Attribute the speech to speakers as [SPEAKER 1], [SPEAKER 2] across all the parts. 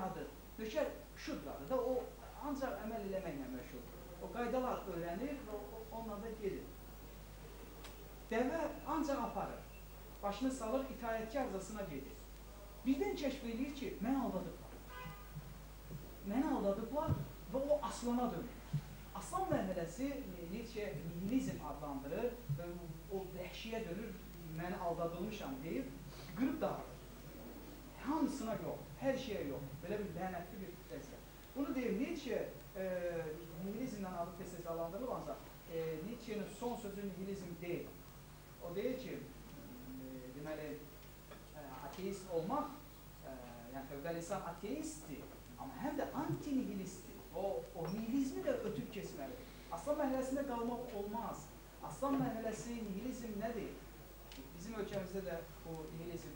[SPEAKER 1] yaradır. Nökər şudur adı da, o ancaq əməl eləməklə məşğuldur. O qaydalar öyrənir və onunla da gedir. Dəvə ancaq aparır. Başını salır, itaətkarcasına gedir. Birdən kəşf eləyir ki, məni aldadıblar. Məni aldadıblar və o aslana dönür. Aslan mərhələsi Nietzsche nihilizm adlandırır və o vəhşiyə dönür, məni aldadılmışam deyib, qırıb dağılır. Hamısına yox, hər şeyə yox. Belə bir lənətli bir vəziyyət. Bunu deyir, Nietzsche nihilizmdən adı tez-tez adlandırılır, ancaq Nietzsche'nin son sözü nihilizm deyil. O deyir ki, deməli, ateist olmaq, yəni fövqəli insan ateistdir, amma həm də anti-nihilistdir. O nihilizmi də ötüb keçməlidir. Aslan mərhələsində qalmaq olmaz. Aslan mərhələsi, nihilizm nədir? Bizim ölkəmizdə də bu nihilizm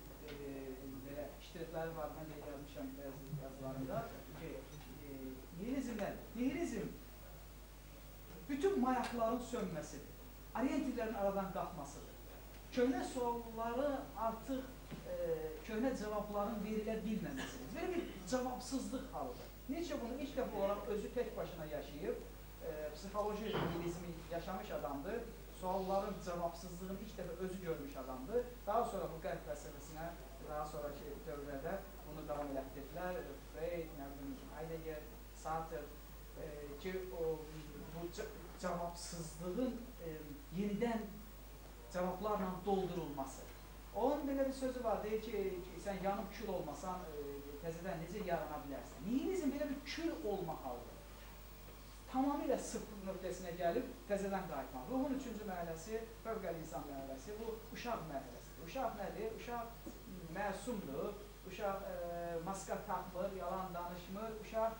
[SPEAKER 1] belə iştirakları var, mən də yazmışam bəzi yazılarımda ki, nihilizm nədir? Nihilizm bütün mayaqların sönməsidir, orientirlərin aradan qalxmasıdır. Köhnə sualları artıq köhnə cavabların verilə bilməməsidir. Belə bir cavabsızlıq halıdır. Nietzsche bunu ilk dəfə olaraq özü tək başına yaşayıb, psixoloji nihilizmi yaşamış adamdır. Sualların cavabsızlığını ilk dəfə özü görmüş adamdır. Daha sonra bu qərb fəlsəfəsinə, daha sonraki dövrlərdə bunu davam elətdirdilər. Freud, nə bilim, Heidegger, Sartre ki, bu cavabsızlığın yenidən cavablarla doldurulması. Onun belə bir sözü var, deyir ki, sən yanıb kül olmasan, təzədən necə yarana bilərsən? Nihilizm belə bir kül olma halıdır. Tamamilə sıfır nöqtəsinə gəlib təzədən qayıtmaq. Ruhun üçüncü mərhələsi, fövqəli insan mərhələsi, bu uşaq mərhələsidir. Uşaq nədir? Uşaq məsumdur, uşaq maska taxmır, yalan danışmır, uşaq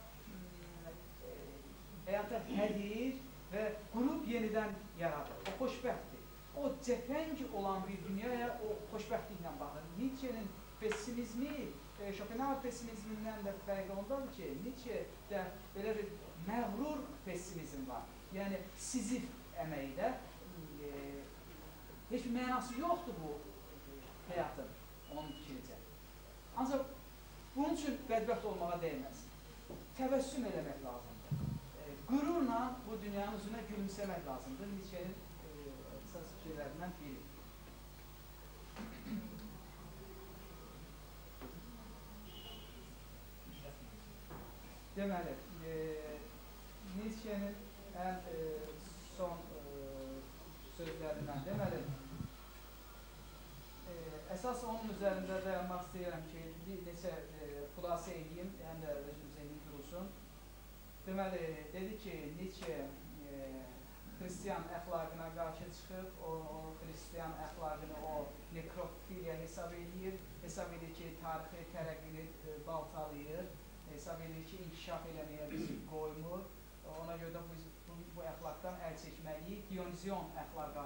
[SPEAKER 1] həyata hədiyir və qurub yenidən yaradır. O xoşbəxtdir. O cəfəng olan bir dünyaya o xoşbəxtliklə baxır. Nietzsche'nin pessimizmi, Schopenhauer pessimizmindən də fərqi ondadır ki, Nietzsche'də belə bir məğrur pessimizm var. Yəni, Sizif əməyi də heç bir mənası yoxdur bu həyatın, onun fikrincə. Ancaq bunun üçün bədbəxt olmağa dəyməz. Təbəssüm eləmək lazımdır. Qürurla bu dünyanın üzünə gülümsəmək lazımdır. Nietzsche'nin əsas fikirlərindən biri. Deməli, Nietzsche'nin ən son sözlərindən, deməli, əsas onun üzərində dayanmaq istəyirəm ki, bir neçə xülasə edeyim, həm də özüm zehnim durulsun. Deməli, dedi ki, Nietzsche xristian əxlaqına qarşı çıxıb, o xristian əxlaqını o nekrofiliya hesab edir, hesab edir ki, tarixi tərəqqini baltalayır, hesab edir ki, inkişaf eləməyə bizi qoymur. Ona görə də biz bu əxlaqdan əl çəkməliyik, Dionizion əxlaqa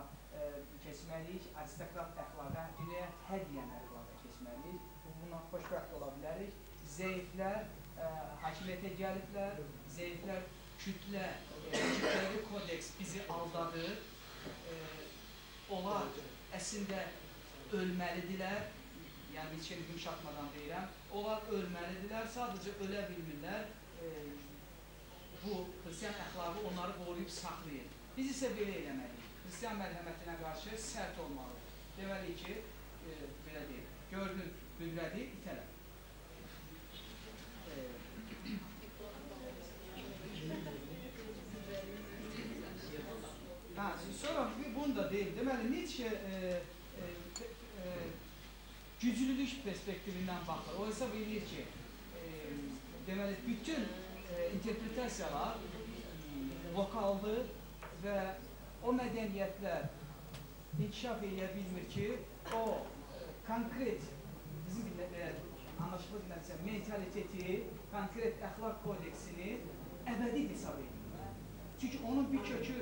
[SPEAKER 1] keçməliyik, aristokrat əxlaqa, dünyaya hə deyən əxlaqa keçməliyik. Bununla xoşbəxt ola bilərik. Zəiflər hakimiyyətə gəliblər, zəiflər kütlə, kütləvi kodeks bizi aldadır. Onlar əslində ölməlidirlər, yəni Nietzsche'ni yumşatmadan deyirəm, onlar ölməlidirlər, sadəcə ölə bilmirlər. Bu, xristian əxlaqı onları qoruyub saxlayır. Biz isə belə eləməliyik. Xristian mərhəmətinə qarşı sərt olmalıyıq. Deməliyik ki, belə deyil, gördün, büdrədir, itələ. Sonra bunu da deyim. Deməli, Nietzsche güclülük perspektivindən baxır. O hesab edir ki, deməli, bütün interpretasiyalar lokaldır və o mədəniyyətlər inkişaf edə bilmir ki, o konkret, bizim anlaşılır bilməlisə, mentaliteti, konkret əxlaq kodeksini əbədi hesab edir. Çünki onun bir kökü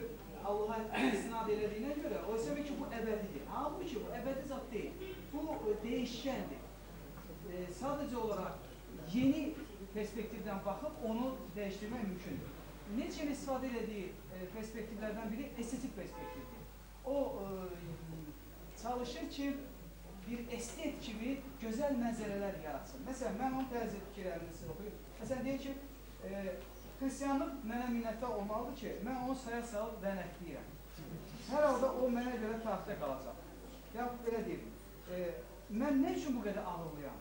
[SPEAKER 1] Allaha istinad elədiyinə görə, o hesab edir ki, bu əbədidir. Halbuki bu əbədi zat deyil, bu dəyişkəndir. Sadəcə olaraq yeni perspektivdən baxıb onu dəyişdirmək mümkündür. Nietzsche'nin istifadə elədiyi perspektivlərdən biri estetik perspektivdir. O çalışır ki, bir estet kimi gözəl mənzərələr yaratsın. Məsələn, mən onun bəzi fikirlərini sizə oxuyum. Məsələn, deyir ki, xristianlıq mənə minnətdar olmalıdır ki, mən onu saya salıb lənətləyirəm. Hər halda o mənə görə tarixdə qalacaq. Ya belə deyim, mən nə üçün bu qədər ağıllıyam?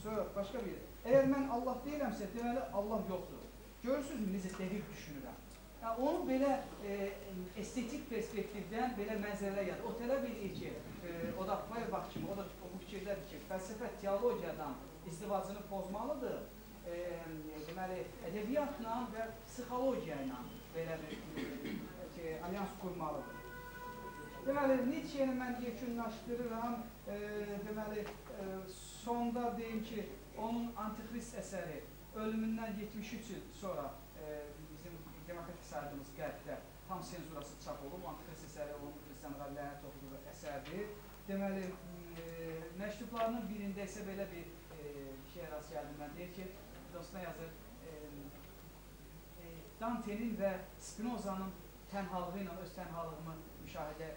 [SPEAKER 1] Sonra başqa bir, əgər mən Allah deyirəmsə, deməli Allah yoxdur. Görürsünüzmü, necə dəqiq düşünürəm. Yəni, onu belə estetik perspektivdən belə mənzərələr yadır. O tələb edir ki, o da Feuerbach kimi, o da bu fikirdədir ki, fəlsəfə teologiyadan izdivacını pozmalıdır. Deməli, ədəbiyyatla və psixologiya ilə belə bir alyans qurmalıdır. Deməli, Nietzscheni mən yekunlaşdırıram. Deməli, sonda deyim ki, onun Antikrist əsəri ölümündən 73 il sonra bizim demokratik saydığımız qərbdə tam senzurası çap olub. Antikrist əsəri onun xristianlığa lənət oxuduğu əsərdir. Deməli, məktublarının birində isə belə bir şeyə rast gəldim mən. Deyir ki, dostuna yazır, Dante'nin və Spinoza'nın tənhalığı ilə öz tənhalığımı müşahidə,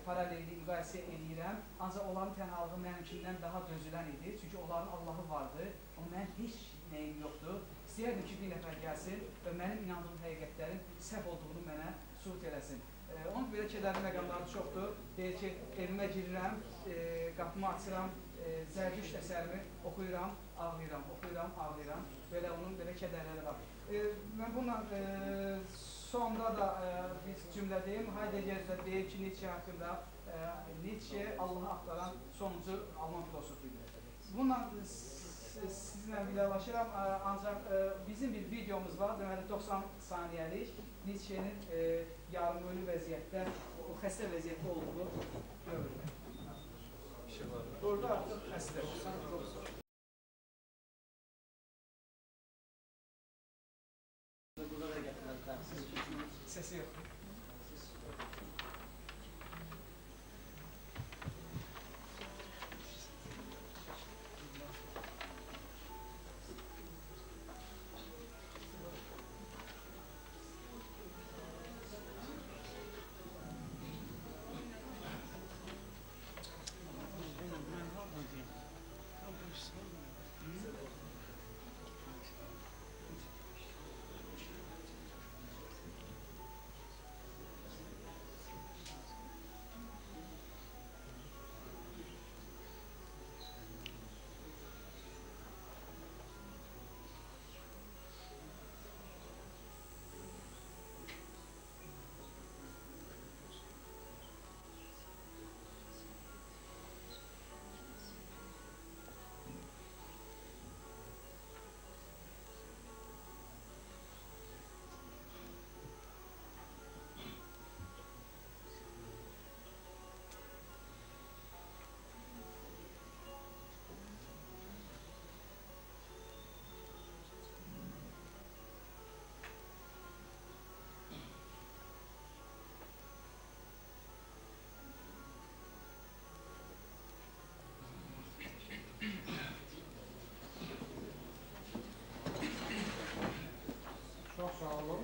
[SPEAKER 1] paralelli müqayisə eləyirəm. Ancaq onların tənhalığı mənimkindən daha dözülən idi. Çünki onların Allahı vardı, amma mənim heç nəyim yoxdur. İstəyərdim ki, bir nəfər gəlsin və mənim inandığım həqiqətlərin səhv olduğunu mənə sübut eləsin. Onun belə kədərli məqamları çoxdur. Deyir ki, evimə girirəm, qapımı açıram, Zərdüşt əsərimi oxuyuram, ağlayıram, oxuyuram, ağlayıram. Belə onun belə kədərləri var. Mən bununla sonda da bir cümlə deyim. Heidegger də deyir ki, Nietzsche haqqında Nietzsche Allahı axtaran sonuncu Alman filosofu idi. Bununla sizinlə vidalaşıram, ancaq bizim bir videomuz var, deməli 90 saniyəlik Nietzsche'nin yarım ölü vəziyyətdə, o xəstə vəziyyətdə olduğu dövrdə. Burada artıq xəstə. Səsi yox.
[SPEAKER 2] Çox sağ olun.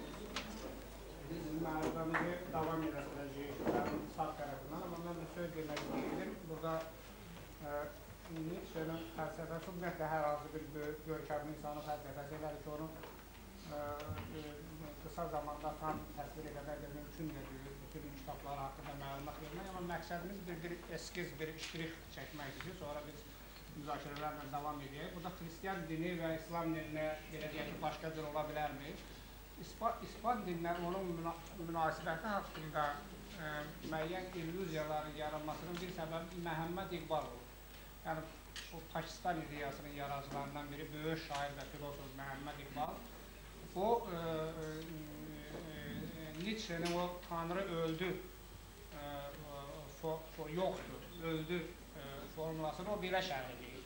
[SPEAKER 2] Biz müharibəmizi davam elətdirəcəyik sağ tərəfindən, amma mən bir söz demək istəyirdim. Burada Nietzsche'nin fəlsəfəsi, ümumiyyətlə, hər hansı bir görkəmli insanın fəlsəfəsi elədir ki, onu qısa zamanda tam təsvir eləmək də mümkün deyil, bütün kitabları haqqında məlumat vermək, amma məqsədimiz bir eskiz, bir ştrix çəkməkdir ki, sonra biz müzakirələrlə davam edək. Burada xristian dini və İslam dininə, belə deyək ki, başqa cür ola bilərmi? İspan dininə onun münasibəti haqqında müəyyən illüziyaların yaranmasının bir səbəbi Məhəmməd İqbal olur. Yəni, o Pakistan ideyasının yaradıcılarından biri, böyük şair və filosof Məhəmməd İqbal. O, Nietzsche'nin o Tanrı öldü, yoxdur, öldü formulasını o belə şərh edir.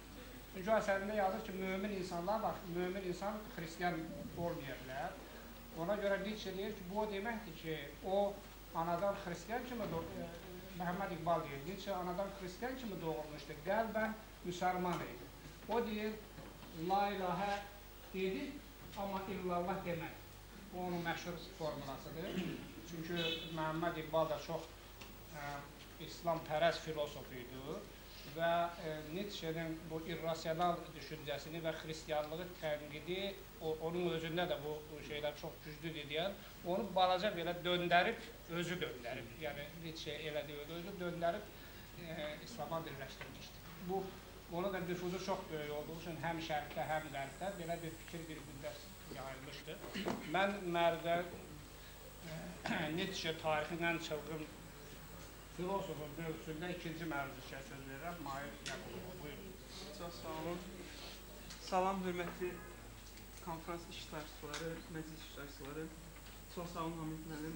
[SPEAKER 2] Çünki o əsərində yazır ki, mömin insanlar var, mömin insan xristian olmaya bilər. Ona görə Nietzsche deyir ki, bu o deməkdir ki, o anadan xristian kimi, Məhəmməd İqbal deyir, Nietzsche anadan xristian kimi doğulmuşdu, qəlbən müsəlman idi. O deyir, la ilahə dedi, amma illallah demək. Bu onun məşhur formulasıdır. Çünki Məhəmməd İqbal da çox İslampərəst filosof idi. Və Nietzsche'nin bu irrasional düşüncəsini və xristianlığı tənqidi, onun özündə də bu şeylər çox güclüdür deyən, onu balaca belə döndərib, özü döndərib, yəni Nietzsche elə deyildi, özü döndərib İslama birləşdirmişdir. Bu, ona da nüfuzu çox böyük olduğu üçün həm şərqdə, həm qərbdə belə bir fikir bir müddət yayılmışdı. Mən mərdə Nietzsche tarixinin ən çılğın filosofun mövzusunda ikinci məruzəçiyə söz verirəm, Mahir Yaqubova. Buyurun.
[SPEAKER 3] Çox sağ olun. Salam, hörmətli konferans iştirakçıları, məclis iştirakçıları. Çox sağ olun, Hamid müəllim,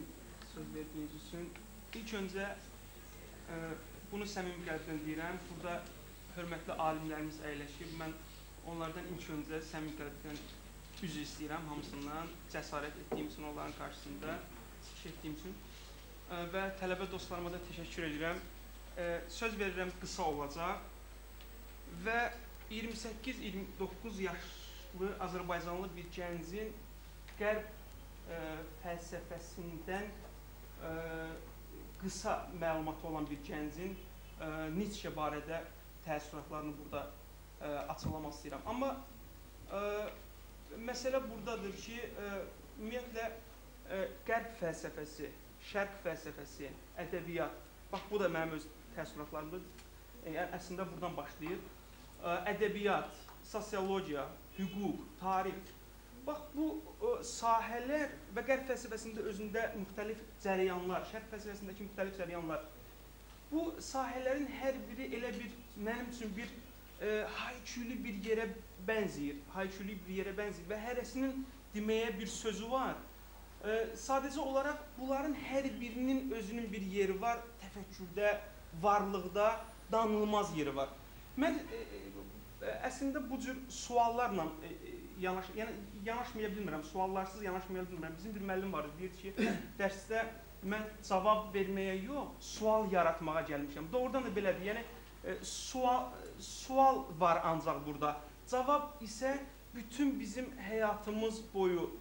[SPEAKER 3] söz verdiyiniz üçün. İlk öncə bunu səmimi qəlbdən deyirəm. Burada hörmətli alimlərimiz əyləşib. Mən onlardan ilk öncə səmimi qəlbdən üzr istəyirəm hamısından, cəsarət etdiyim üçün onların qarşısında, çıxış etdiyim üçün. Və tələbə dostlarıma da təşəkkür edirəm. Söz verirəm, qısa olacaq. Və 28-29 yaşlı Azərbaycanlı bir gəncin qərb fəlsəfəsindən qısa məlumatı olan bir gəncin Nietzsche barədə təəssüratlarını burada açıqlamaq istəyirəm. Amma məsələ buradadır ki, ümumiyyətlə qərb fəlsəfəsi, şərq fəlsəfəsi, ədəbiyyat, bax bu da mənim öz təəssüratlarımdır, yəni əslində buradan başlayır. Ədəbiyyat, sosiologiya, hüquq, tarix, bax bu sahələr və qərb fəlsəfəsində özündə müxtəlif cərəyanlar, şərq fəlsəfəsindəki müxtəlif cərəyanlar, bu sahələrin hər biri elə bir, mənim üçün bir haykülü bir yerə bənzəyir, haykülü bir yerə bənzəyir və hərəsinin deməyə bir sözü var. Sadəcə olaraq bunların hər birinin özünün bir yeri var, təfəkkürdə, varlıqda danılmaz yeri var. Mən əslində bu cür suallarla yanaşmaya bilmirəm, suallarsız yanaşmaya bilmirəm. Bizim bir müəllim var, deyir ki, dərsdə mən cavab verməyə yox, sual yaratmağa gəlmişəm. Doğrudan da belədir, yəni sual var ancaq burada. Cavab isə bütün bizim həyatımız boyu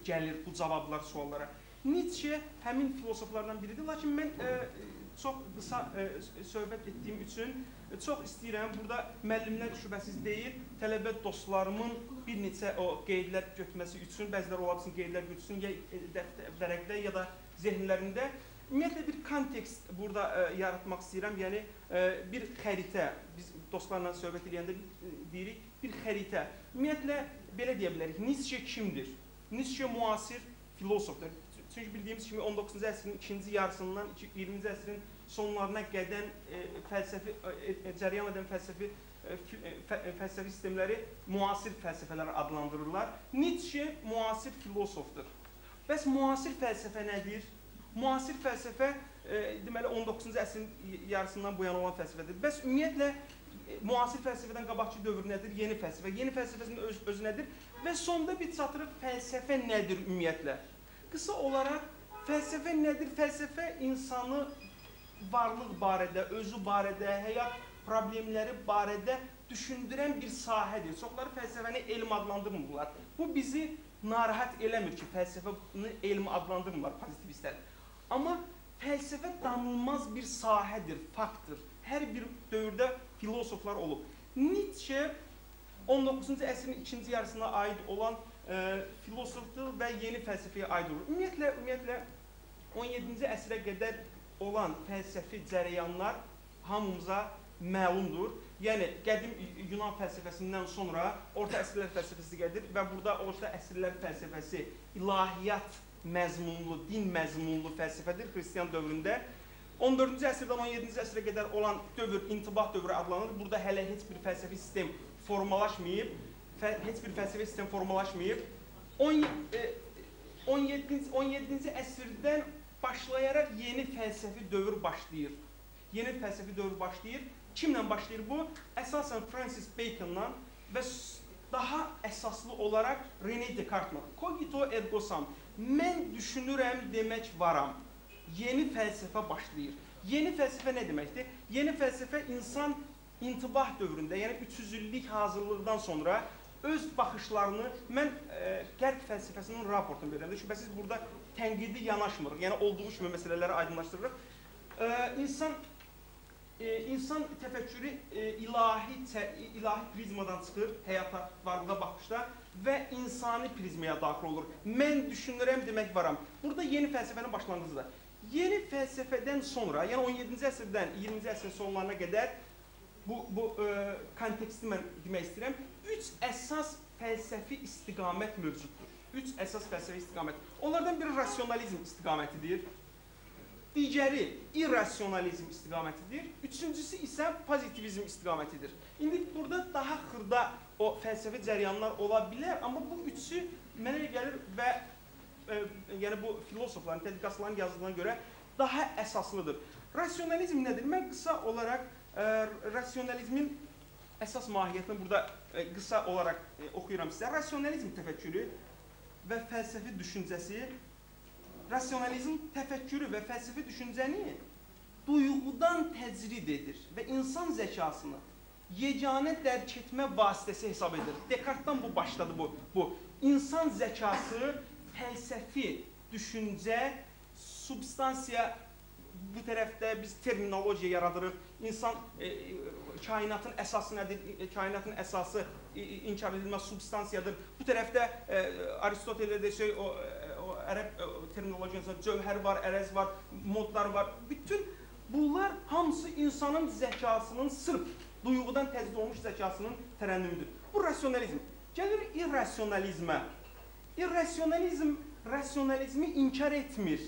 [SPEAKER 3] gəlir bu cavablar suallara. Nietzsche həmin filosoflardan biridir. Lakin mən çox qısa söhbət etdiyim üçün çox istəyirəm. Burada müəllimlər şübhəsiz deyil, tələbə dostlarımın bir neçə o qeydlər götürməsi üçün, bəziləri ola bilsin qeydlər götürsün, ya vərəqdə, ya da zehinlərində. Ümumiyyətlə bir kontekst burada yaratmaq istəyirəm. Yəni bir xəritə, biz dostlarla söhbət edəndə deyirik, bir xəritə. Ümumiyyətlə belə deyə bilərik, Nietzsche kimdir? Nietzsche müasir filosofdur. Çünki bildiyimiz kimi 19-cu əsrin ikinci yarısından 20-ci əsrin sonlarına qədər fəlsəfi cərəyan edən fəlsəfi sistemləri müasir fəlsəfələr adlandırırlar. Nietzsche müasir filosofdur. Bəs müasir fəlsəfə nədir? Müasir fəlsəfə deməli 19-cu əsrin yarısından bu yana olan fəlsəfədir. Bəs ümumiyyətlə müasir fəlsəfədən qabaqçı dövr nədir? Yeni fəlsəfə. Yeni fəlsəfəsinin özü nədir? Və sonda bir çatırıq fəlsəfə nədir ümumiyyətlə? Qısa olaraq fəlsəfə nədir? Fəlsəfə insanı varlıq barədə, özü barədə, həyat problemləri barədə düşündürən bir sahədir. Çoxları fəlsəfəni elm adlandırmırlar. Bu bizi narahat eləmir ki, fəlsəfəni elm adlandırmırlar pozitivistlər. Amma fəlsəfə danılmaz bir sahədir, faktdır. Hər bir dövrdə filosoflar olub. Nietzsche 19-cu əsrin ikinci yarısına aid olan filosofdur və yeni fəlsəfəyə aid olur. Ümumiyyətlə 17-ci əsrə qədər olan fəlsəfi cərəyanlar hamımıza məlumdur. Yəni, qədim Yunan fəlsəfəsindən sonra orta əsrlər fəlsəfəsi gəlir və burada orta əsrlər fəlsəfəsi ilahiyyat məzmunlu, din məzmunlu fəlsəfədir xristian dövründə. 14-cü əsrdən 17-ci əsrə qədər olan dövr intibah dövrü adlanır. Burada hələ heç bir fəlsəfi sistem formalaşmayıb. Heç bir fəlsəfi sistem formalaşmayıb. 17-ci əsrdən başlayaraq yeni fəlsəfi dövr başlayır. Yeni fəlsəfi dövr başlayır. Kimlə başlayır bu? Əsasən Francis Bacon'la və daha əsaslı olaraq René Descartes'la. Cogito ergo sum. Mən düşünürəm demək varam. Yeni fəlsəfə başlayır. Yeni fəlsəfə nə deməkdir? Yeni fəlsəfə insan intibah dövründə, yəni 300 illik hazırlıqdan sonra öz baxışlarını, mən qərb fəlsəfəsinin raportunu verirəm. Şübhəsiz burada tənqidi yanaşmırıq, yəni olduğu kimi məsələləri aydınlaşdırırıq. İnsan İnsan təfəkkürü ilahi prizmadan çıxır, həyata, varlığa baxışda və insani prizmaya daxil olur. Mən düşünürəm demək varam. Burada yeni fəlsəfənin başlanğıcıdır. Yeni fəlsəfədən sonra, yəni 17-ci əsrdən 20-ci əsrin sonlarına qədər bu konteksti mən demək istəyirəm. 3 əsas fəlsəfi istiqamət mövcuddur. 3 əsas fəlsəfi istiqamət. Onlardan biri rasionalizm istiqamətidir. Digəri irrasionalizm istiqamətidir. Üçüncüsü isə pozitivizm istiqamətidir. İndi burada daha xırda o fəlsəfi cəryanlar ola bilər, amma bu üçü mənə elə gəlir və yəni bu filosofların, tədqiqatçıların yazdığına görə daha əsaslıdır. Rasionalizm nədir? Mən qısa olaraq rasionalizmin əsas mahiyyətini burada qısa olaraq oxuyuram sizə. Rasionalizm təfəkkürü və fəlsəfi düşüncəsi, rasionalizm təfəkkürü və fəlsəfi düşüncəni duyğudan təcrid edir və insan zəkasını yeganə dərk etmə vasitəsi hesab edir. Descartes'dan bu başladı bu. İnsan zəkası, fəlsəfi düşüncə, substansiya bu tərəfdə biz terminologiya yaradırıq. İnsan kainatın əsası nədir? Kainatın əsası inkar edilməz substansiyadır. Bu tərəfdə Aristotelə desək, o ərəb terminologiyasında cövhər var, ərəz var, modlar var. Bütün bunlar hamısı insanın zəkasının, sırf duyğudan təcrid olmuş zəkasının tərənnümüdür. Bu rasionalizm. Gəlir irrasionalizmə. İrrasionalizm rasionalizmi inkar etmir.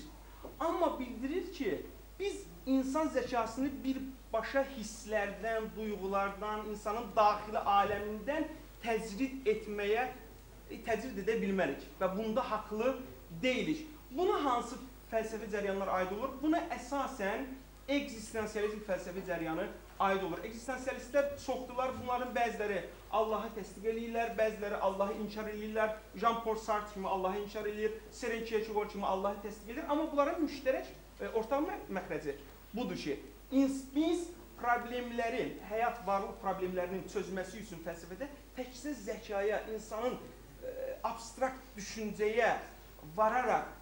[SPEAKER 3] Amma bildirir ki, biz insan zəkasını birbaşa hisslərdən, duyğulardan, insanın daxili aləmindən təcrid edə bilmərik və bunda haqlı deyilik. Buna hansı fəlsəfi cəryanlar aid olur? Buna əsasən ekzistensializm fəlsəfi cəryanı aid olur. Ekzistensialistlər çoxdular. Bunların bəziləri Allahı təsdiq eləyirlər, bəziləri Allahı inkar eləyirlər. Jean-Paul Sartre kimi Allahı inkar eləyir, Søren Kierkegaard kimi Allahı təsdiq eləyir. Amma bunların müştərək ortaq məxrəci budur ki, biz problemlərin, həyat varlıq problemlərinin çözməsi üçün fəlsəfədə təkcə zəkaya, insanın abstrakt düşüncəyə vararaq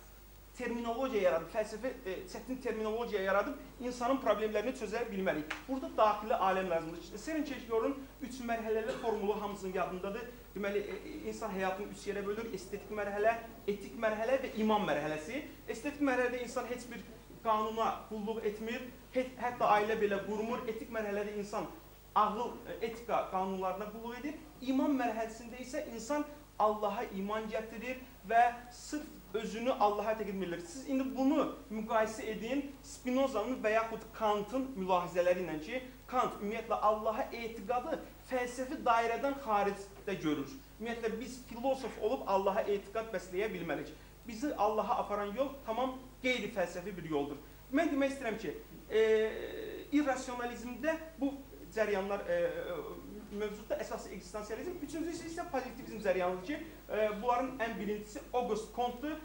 [SPEAKER 3] terminologiya yaradıb, fəlsəfə çətin terminologiya yaradıb insanın problemlərini çözə bilmərik. Burada daxili aləm lazımdır. Søren Kierkegaard'un 3 mərhələli formulu hamısının yadındadır. Deməli, insan həyatını 3 yerə bölür. Estetik mərhələ, etik mərhələ və iman mərhələsi. Estetik mərhələdə insan heç bir qanuna qulluq etmir, hətta ailə belə qurmur. Etik mərhələdə insan ağıl, etika qanunlarına qulluq edir. İman mərhələsində isə insan Allaha iman gətirir və sırf özünü Allaha təqdim edir. Siz indi bunu müqayisə edin Spinozanın və yaxud Kantın mülahizələri ilə ki, Kant ümumiyyətlə Allaha etiqadı fəlsəfi dairədən xaricdə görür. Ümumiyyətlə biz filosof olub Allaha etiqad bəsləyə bilmərik. Bizi Allaha aparan yol tamam qeyri-fəlsəfi bir yoldur. Mən demək istəyirəm ki, irrasionalizmdə bu cəryanlar mövcudda əsası ekzistensializm, üçüncüsü isə pozitivizm cəryanıdır ki, bunların ən birincisi Auguste Comte-dur.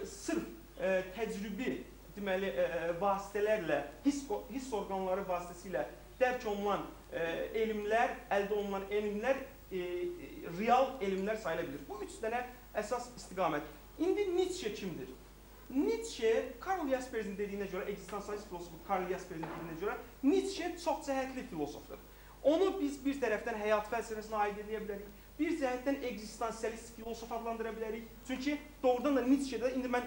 [SPEAKER 3] Sırf təcrübi deməli, vasitələrlə, hiss orqanları vasitəsilə dərk olunan elmlər, əldə olunan elmlər real elmlər sayıla bilir. Bu üç dənə əsas istiqamət. İndi Nietzsche kimdir? Nietzsche, Karl Jaspersin dediyinə görə, ekzistensialist filosofu Karl Jaspersin dediyinə görə, Nietzsche çox cəhətli filosofdur. Onu biz bir tərəfdən həyat fəlsəfəsinə aid edə bilərik, bir cəhətdən ekzistensialist filosof adlandıra bilərik. Çünki doğrudan da Nietzsche'də, indi mən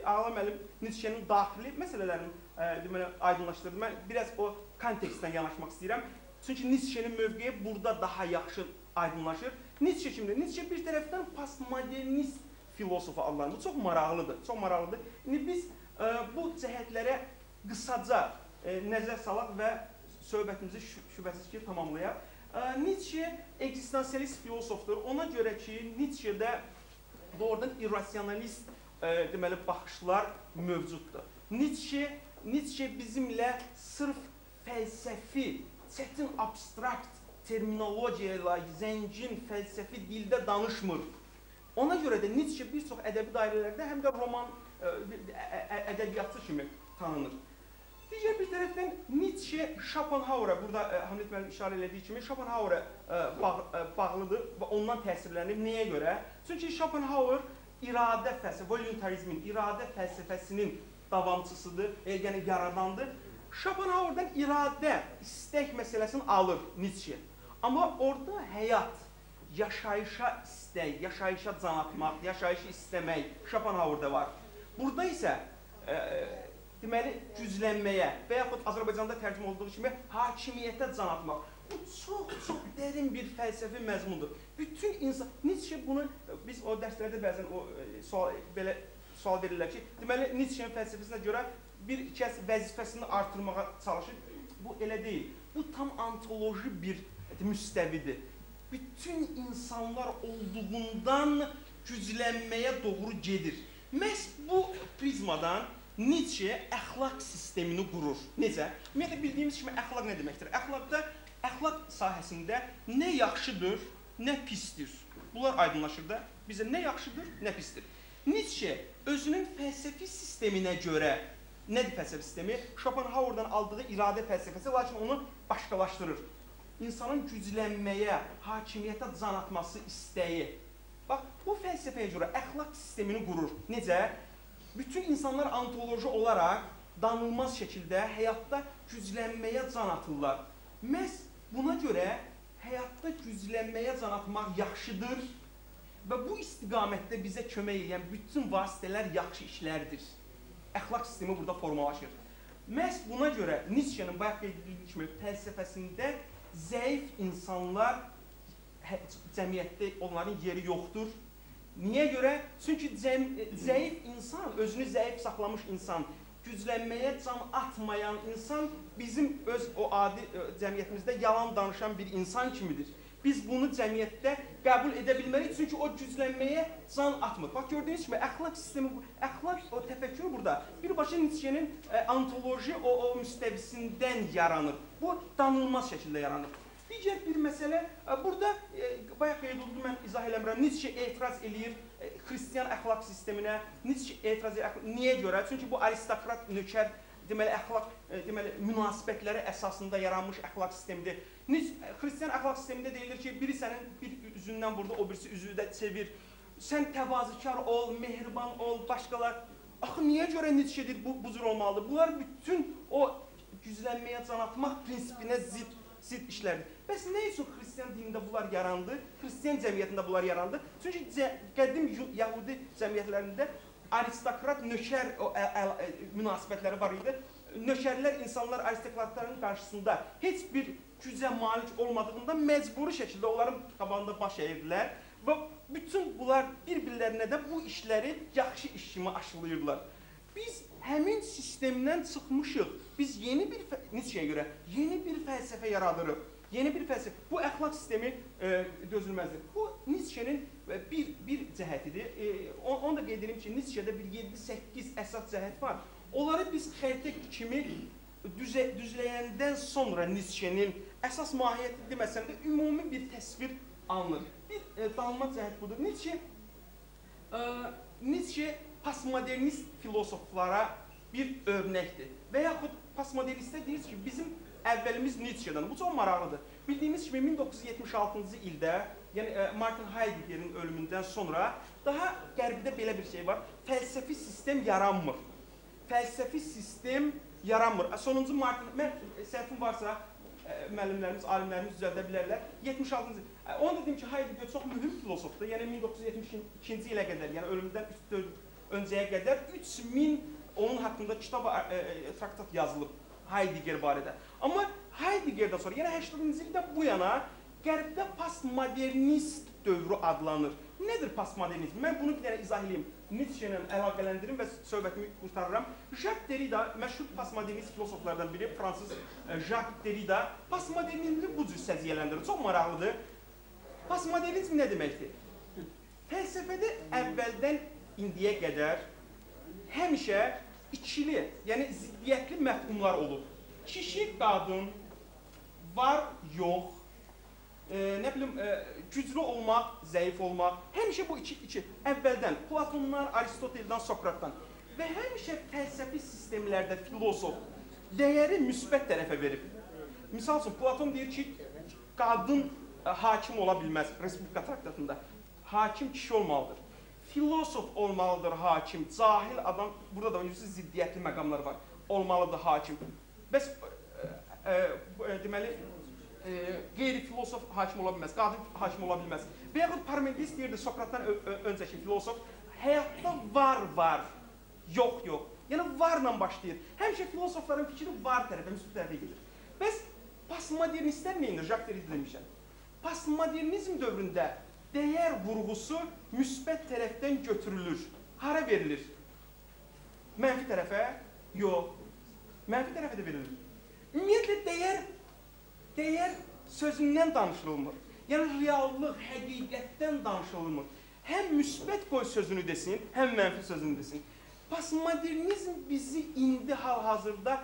[SPEAKER 3] Ağala müəllim Nietzsche'nin daxili məsələlərini deməli, aydınlaşdırdım. Mən biraz o kontekstdən yanaşmaq istəyirəm. Çünki Nietzsche'nin mövqeyi burada daha yaxşı aydınlaşır. Nietzsche kimdir? Nietzsche bir tərəfdən postmodernist filosofu adlanır. Bu çox maraqlıdır, çox maraqlıdır. İndi biz bu cəhətlərə qısaca nəzər salaq və söhbətimizi şübhəsiz ki, tamamlayaq. Nietzsche ekzistensialist filosofdur. Ona görə ki, Nietzsche'də doğrudan irrasionalist deməli, baxışlar mövcuddur. Nietzsche bizimlə sırf fəlsəfi, çətin abstrakt terminologiya ilə zəngin fəlsəfi dildə danışmır. Ona görə də Nietzsche bir çox ədəbi dairələrdə həm də roman ədəbiyyatçı kimi tanınır. Digər bir tərəfdən Nietzsche Schopenhauer'a, burada Hamlet müəllim işarə elədiyi kimi Schopenhauer'a bağlıdır və ondan təsirlənir. Nəyə görə? Çünki Schopenhauer iradə fəlsəfə, voluntarizmin, iradə fəlsəfəsinin davamçısıdır, yəni yaradandır. Schopenhauer'dan iradə, istək məsələsini alır Nietzsche. Amma orada həyat, yaşayışa istək, yaşayışa can atmaq, yaşayışı istəmək Schopenhauer'da var. Burada isə deməli güclənməyə və yaxud Azərbaycanda tərcümə olduğu kimi hakimiyyətə can atmaq. Bu çox-çox dərin bir fəlsəfi məzmundur. Bütün insan, Nietzsche bunu, biz o dərslərdə bəzən o sual, belə sual verirlər ki, deməli Nietzsche'nin fəlsəfəsinə görə bir kəs vəzifəsini artırmağa çalışır. Bu elə deyil. Bu tam antoloji bir müstəvidir. Bütün insanlar olduğundan güclənməyə doğru gedir. Məhz bu prizmadan Nietzsche əxlaq sistemini qurur. Necə? Ümumiyyətlə bildiyimiz kimi əxlaq nə deməkdir? Əxlaqda, əxlaq sahəsində nə yaxşıdır, nə pisdir. Bunlar aydınlaşır da bizə nə yaxşıdır, nə pisdir. Nietzsche özünün fəlsəfi sisteminə görə, nədir fəlsəfi sistemi? Schopenhauer'dan aldığı iradə fəlsəfəsi, lakin onu başqalaşdırır. İnsanın güclənməyə, hakimiyyətə can atması istəyi. Bax, bu fəlsəfəyə görə əxlaq sistemini qurur. Necə? Bütün insanlar antoloji olaraq danılmaz şəkildə həyatda güclənməyə can atırlar. Məhz buna görə həyatda güclənməyə can atmaq yaxşıdır və bu istiqamətdə bizə kömək edən bütün vasitələr yaxşı işlərdir. Əxlaq sistemi burada formalaşır. Məhz buna görə Nietzsche'nin bayaq qeyd edildiyi kimi fəlsəfəsində zəif insanlar cəmiyyətdə onların yeri yoxdur. Niyə görə? Çünki zəif insan, özünü zəif saxlamış insan, güclənməyə can atmayan insan bizim öz o adi cəmiyyətimizdə yalan danışan bir insan kimidir. Biz bunu cəmiyyətdə qəbul edə bilmərik, çünki o güclənməyə can atmır. Bax, gördüyünüz kimi əxlaq sistemi, əxlaq o təfəkkürü burada birbaşa Nietzsche'nin antoloji o müstəvisindən yaranır. Bu, danılmaz şəkildə yaranır. Digər bir məsələ, burada bayaq qeyd oldu, mən izah eləmirəm, Nietzsche etiraz eləyir xristian əxlaq sisteminə, Nietzsche etiraz eləyir, niyə görə? Çünki bu aristokrat nökər, deməli, əxlaq, deməli, münasibətləri əsasında yaranmış əxlaq sistemidir. Xristian əxlaq sistemində deyilir ki, biri sənin bir üzündən vurdu, o birisi üzü də çevir. Sən təvazökar ol, mehriban ol, başqalar. Axı, niyə görə Nietzsche deyir, bu cür olmalıdır? Bunlar bütün o güclənməyə can atmaq prinsipinə zidd işlərdir. Bəs nə üçün xristian dinində bunlar yarandı? Xristian cəmiyyətində bunlar yarandı? Çünki qədim Yahudi cəmiyyətlərində aristokrat nökər münasibətləri var idi. Nökərlər, insanlar aristokratların qarşısında heç bir gücə malik olmadığından məcburi şəkildə onların qabağında baş əyirdilər və bütün bunlar bir-birlərinə də bu işləri yaxşı iş kimi aşılayırlar. Biz həmin sistemdən çıxmışıq. Biz yeni bir, Nietzsche'yə görə yeni bir fəlsəfə yaradırıq. Yeni bir fəlsəfə. Bu əxlaq sistemi dözülməzdir. Bu Nietzsche'nin bir cəhətidir. Onu da qeyd edirəm ki, Nietzsche'də bir 7-8 əsas cəhət var. Onları biz xəritə kimi düzləyəndən sonra Nietzsche'nin əsas mahiyyəti deməsəm də ümumi bir təsvir alınır. Bir danılma cəhət budur. Nietzsche postmodernist filosoflara bir örnəkdir. Və yaxud postmodernistlər deyir ki, bizim əvvəlimiz Nietzsche'dən. Bu çox maraqlıdır. Bildiyimiz kimi 1976-cı ildə, yəni Martin Heidegger'in ölümündən sonra daha qərbdə belə bir şey var. Fəlsəfi sistem yaranmır. Fəlsəfi sistem yaranmır. Sonuncu Martin, mən səhvim varsa müəllimlərimiz, alimlərimiz düzəldə bilərlər. 76-cı. Onu da deyim ki, Heidegger çox mühüm filosofdur. Yəni 1972-ci ilə qədər, yəni ölümündən 3-4 öncəyə qədər 3000 onun haqqında kitab, traktat yazılıb Heidegger barədə. Amma Heidegger'dən sonra, yəni 80-ci ildə bu yana Qərbdə postmodernist dövrü adlanır. Nədir postmodernizm? Mən bunu bir dənə izah edeyim. Nietzsche ilə əlaqələndirim və söhbətimi qurtarıram. Jacques Derrida, məşhur postmodernist filosoflardan biri, fransız Jacques Derrida postmodernizmi bu cür səciyyələndirir. Çox maraqlıdır. Postmodernizm nə deməkdir? Fəlsəfədə əvvəldən indiyə qədər həmişə ikili, yəni ziddiyyətli məfhumlar olub. Kişi, qadın, var, yox, nə bilim, güclü olmaq, zəif olmaq. Həmişə bu iki, əvvəldən, Platondan, Aristoteldən, Sokratdan və həmişə fəlsəfi sistemlərdə filosof dəyəri müsbət tərəfə verib. Misal üçün, Platon deyir ki, qadın hakim ola bilməz Respublika traktatında. Hakim kişi olmalıdır. Filosof olmalıdır hakim, cahil adam, burada da ziddiyyətli məqamlar var, olmalıdır hakim. Bəs deməli, qeyri-filosof hakim ola bilməz, qadir hakim ola bilməz. Və yaxud Parmenides deyirdi, Sokratdan öncəki filosof, həyatda var var, yox yox. Yəni varla başlayır. Həmişə filosofların fikri var tərəfə, müsbət tərəfə gedir. Bəs postmodernistlər nə edir? Jacques Derrida demişəm. Postmodernizm dövründə dəyər vurğusu müsbət tərəfdən götürülür. Hara verilir? Mənfi tərəfə? Yox. Mənfi tərəfə də verilir. Ümumiyyətlə, dəyər sözündən danışılmır. Yəni, reallıq, həqiqətdən danışılmır. Həm müsbət qoy sözünü desin, həm mənfi sözünü desin. Postmodernizm bizi indi hal-hazırda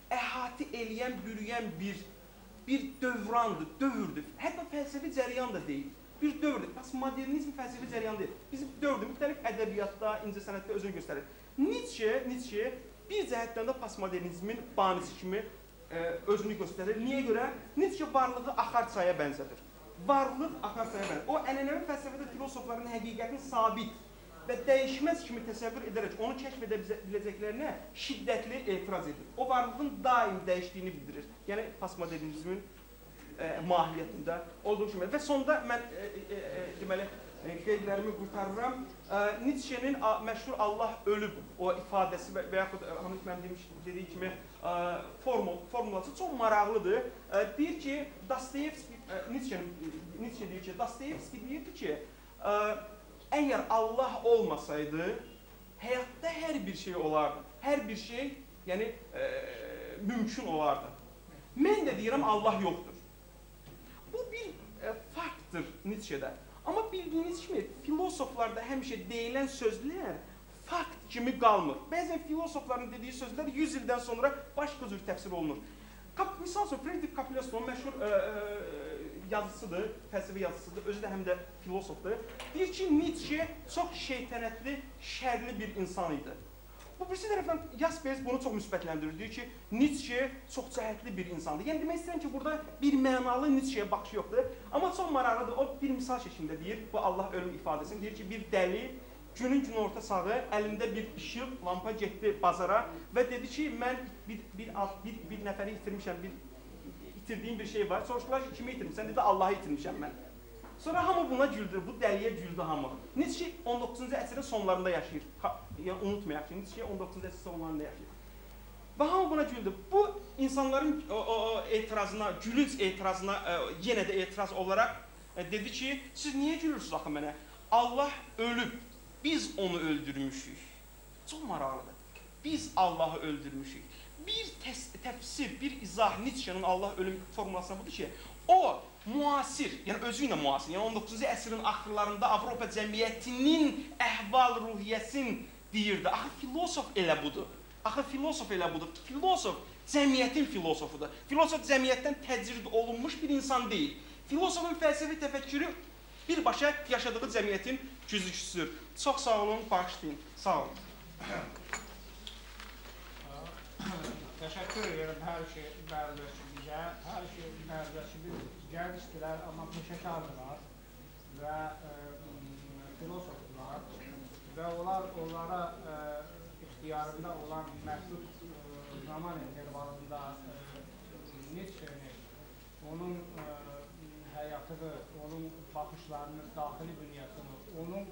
[SPEAKER 3] əhatə eləyən, bürüyən bir dövrandır, dövrdür. Hətta fəlsəfi cəryan da deyil. Bir dövrdür. Postmodernizm fəlsəfi cəryan deyil. Bizim dövrdür. Müxtəlif ədəbiyyatda, incəsənətdə özünü göstərir. Nietzsche bir cəhətdən də postmodernizmin banisi kimi özünü göstərir. Niyə görə? Nietzsche varlığı axar çaya bənzədir. Varlıq axar çaya bənzədir. O, ənənəvi fəlsəfədə filosofların həqiqətini sabit və dəyişməz kimi təsəvvür edərək onu kəşf edə biləcəklərinə şiddətli etiraz edir. O, varlığın daim dəyişdiyini bildirir. Yəni, postmodernizmin mahiyyətində olduğu kimi. Və sonda mən deməli, qeydlərimi qurtarıram. Nietzsche'nin məşhur Allah ölüb o ifadəsi və yaxud Hamid müəllim dediyi kimi formulası çox maraqlıdır. Deyir ki, Dostoyevski, Nietzsche deyir ki, Dostoyevski deyirdi ki, əgər Allah olmasaydı, həyatda hər bir şey olardı. Hər bir şey, yəni, mümkün olardı. Mən də deyirəm, Allah yoxdur. Bu bir faktdır Nietzsche'də. Amma bildiyiniz kimi, filosoflarda həmişə deyilən sözlər fakt kimi qalmır. Bəzən filosofların dediyi sözlər 100 ildən sonra başqa cür təfsir olunur. Misal üçün, Friedrich Kapileston məşhur yazıcısıdır, fəlsəfə yazıcısıdır, özü də həm də filosofdur. Deyir ki, Nietzsche çox şeytənətli, şərli bir insan idi. Bu, birisi tərəfdən Jaspers bunu çox müsbətləndirir. Deyir ki, Nietzsche çox cəhətli bir insandır. Yəni, demək istəyirəm ki, burada bir mənalı Nietzsche'yə baxışı yoxdur. Amma çox maraqlıdır. O, bir misal şəklində deyir, bu Allah ölüm ifadəsini. Deyir ki, bir dəli günün günorta sağı əlində bir işıq, lampa getdi bazara və dedi ki, mən bir nəfəri itirmişəm, itirdiyim bir şey var. Soruşdular ki, kimi itirmişsən? Dedi, Allahı itirmişəm mən. Sonra hamı buna güldü, bu dəliyə güldü hamı. Nietzsche 19-cu əsrin sonlarında yaşayır. Yəni, unutmayaq ki, Nietzsche 19-cu əsrin sonlarında yaşayır. Və hamı buna güldü. Bu, insanların etirazına, gülünc etirazına yenə də etiraz olaraq dedi ki, siz niyə gülürsünüz axı mənə? Allah ölüb, biz onu öldürmüşük. Çox maraqlıdır. Biz Allahı öldürmüşük. Bir təfsir, bir izah Nietzsche'nin Allah ölüm formulasına budur ki, o müasir, yəni özü ilə müasir, yəni 19-cu əsrin axırlarında Avropa cəmiyyətinin əhval-ruhiyyəsini deyirdi. Axı filosof elə budur. Axı filosof elə budur. Filosof cəmiyyətin filosofudur. Filosof cəmiyyətdən təcrid olunmuş bir insan deyil. Filosofun fəlsəfi təfəkkürü birbaşa yaşadığı cəmiyyətin güzgüsüdür. Çox sağ olun, bağışlayın. Sağ olun.
[SPEAKER 2] Təşəkkür edirəm hər iki məruzəçimizə. Hər iki məruzəçimiz gəncdirlər, amma peşəkardılar və filosofdular və onlara ixtiyarında olan məhdud zaman intervalında Nietzsche'ni, onun həyatını, onun baxışlarını, daxili dünyasını, onun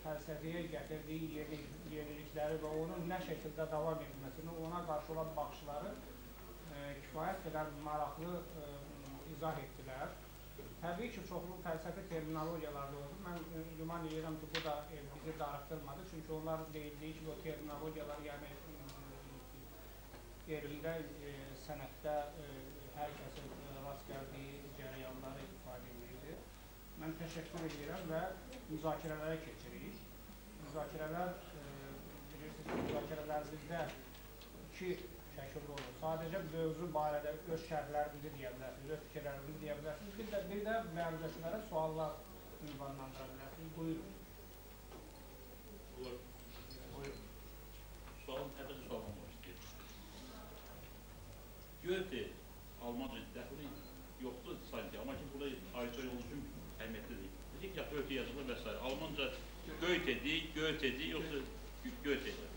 [SPEAKER 2] fəlsəfəyə gətirdiyi yenilikləri və onun nə şəkildə davam etməsini, ona qarşı olan baxışları kifayət qədər maraqlı izah etdilər. Təbii ki, çoxlu fəlsəfi terminologiyalarda oldu. Mən güman edirəm ki, bu da bizi darıxdırmadı. Çünki onlar deyildiyi ki, o terminologiyalar, yəni elmdə, sənətdə hər kəsin rast gəldiyi cərəyanları ifadə edirdi. Mən təşəkkür edirəm və müzakirələrə keçirik. Müzakirələr, bilirsiniz ki, müzakirələrimizdə iki şəkildə olur. Sadəcə mövzu barədə öz şərhlərinizi deyə bilərsiniz, öz fikirlərinizi deyə bilərsiniz. Bir də məruzəçilərə suallar ünvanlandıra bilərsiniz. Buyurun.
[SPEAKER 4] Buyurun.
[SPEAKER 2] Buyurun.
[SPEAKER 4] Sualım, əvvəlcə sualım var istəyir. Goethe, Almanca dəxli yoxdur sanki, amma ki, burada ayrıca yol üçün əhəmiyyətli deyil. Dedik ya, Goethe yazılır və s. Almanca Goethe'dir, Goethe'dir, yoxsa Goethe'dir.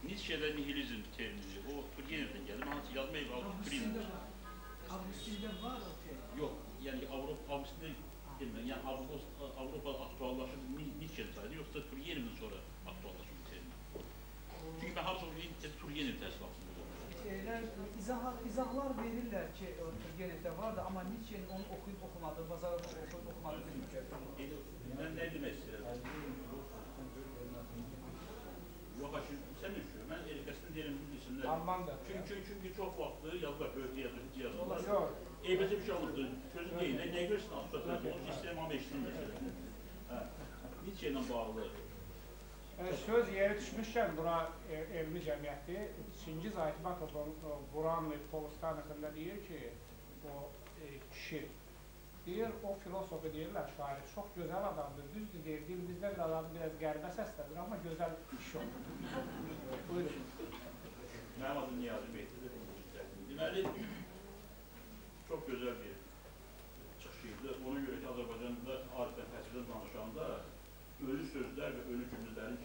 [SPEAKER 4] Nietzsche'də nihilizm termini, o Turgenev'dən gəlir. Mən hansı yazmayıb
[SPEAKER 1] Avgustində var. Avgustində var o termin.
[SPEAKER 4] Yox, yəni Avropa Avgustində demirəm. Yəni Avropa aktuallaşıb Nietzsche'də sayılır, yoxsa Turgenev'dən sonra aktuallaşıb bu termin. Çünki mən harasa oxuyayım, Turgenev təhsil altında.
[SPEAKER 1] Elə izahlar verirlər ki, Turgenevdə vardı, amma Nietzsche'nin onu oxuyub oxumadığı, Bazarovun oxuyub oxumadığı bilmirəm.
[SPEAKER 4] Mən nə demək istəyirəm? Yox, sən düşür. Mən erkəsini deyirəm, bilsinlər.
[SPEAKER 2] Almandır.
[SPEAKER 4] Çünki çox vaxtı yazılar, böyükdə yazırlar.
[SPEAKER 2] Yox.
[SPEAKER 4] Eybəti bir şey olubdur. Sözü deyil, nəyə görəsən abstract sözü? Onu istəyirəm, amma eşitdim məsələn. Nietzsche ilə bağlı.
[SPEAKER 2] Söz yeri düşmüşkən bura elmi cəmiyyəti Çingiz Aytmatovun Buranlı Polustanıxında deyir ki, o kişi deyir, o filosofu deyirlər, şairi çox gözəl adamdır, düzdür deyir, dilimizdə bir adam biraz qəribə səslənir, amma gözəl kişi olur. Buyurun.
[SPEAKER 4] Mənim adım Niyazi Mehdidir. Deməli, çox gözəl bir çıxış idi. Ona görə ki, Azərbaycanda Arifdən fəlsəfədən danışanda ölü sözlər və ölü cümlələrin